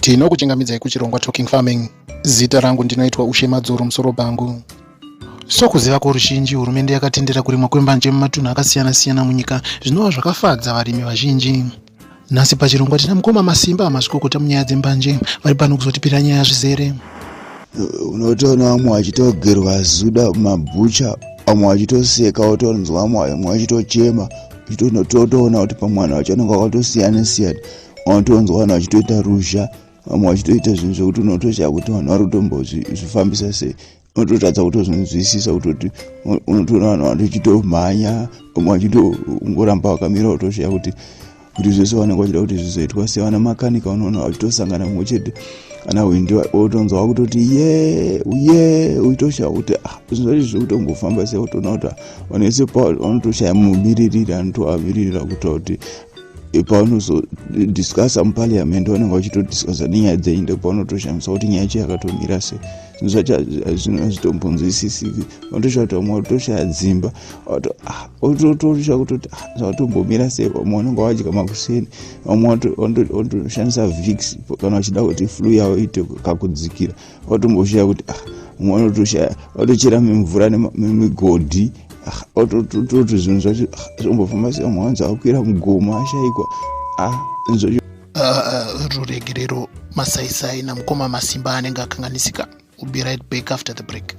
Tinokuchingamidzai kuchirongwa Talking Farming. Zita rangu ndinoitwa Ushe Madzoro musoro bhangu. Sokuziva kworuzhinji, hurumende yakatendera kurimwa kwembanje mumatunhu akasiyana-siyana munyika zvinova zvakafadza varimi vazhinji. Nhasi pachirongwa tina mukoma Masimba mazvikokota munyaya dzembanje vari pano kuzotipira nyaya zvizere. Unotoona vamwe vachitogerwa zuda mabhucha, vamwe vachitoseka, wotonzwa vamwe vachitochema, uchitotoona kuti pamwe vanhu vacho vanenge vakatosiyana siyana. Unotonzwa vanhu vachitoita ruzha, vamwe vachitoita zvinhu zvekuti unotoshaya kuti vanhu vari kutombozvifambisa sei. Unototadza kutozvinzwisisa kutoti unotoona vanhu vanochitomhanya, vamwe vachitongoramba vakamira, utoshaya kuti zvese vanenge vachida kuti zvizoitwa sei. Vana makanika unoona vachitosangana mumwe chete kana hwindi, wotonzwa vakutoti ye ye, uchitoshaya kuti ah, zvinhu zvacho zviri kutombofamba sei. Utoona kuti vanhu vese vanotoshaya mumiririri anotovamirira kuita kuti pavanozodiscussa muparliament vanenge vachitodiscussa nenyaya dzenyu, ndopaunotoshamiswa kuti nyaya yacho yakatomira sei. Zvinhu zvacho hazvitombonzwisisiki. Vanotoshaya kuti vamwe vatoshaya dzimba, ototoshaya kutoti ah, zvakatombomira sei. Vamwe vanenge vadya makuseni, vamwe vanotoshandisa Vicks kana vachida kuti flu yavo iite kakudzikira, vatomboshaya kuti ah, vamwe vanotoshaya vatochera mimvura nemigodhi, otototi zvinhu zvacho zvombofamba sei. Vamwe vanzi vakwira mugomo ashaikwa. Zvinhu zvacho. Ruregerero masaisai namukoma Masimba anenge akanganisika. We'll be right back after the break.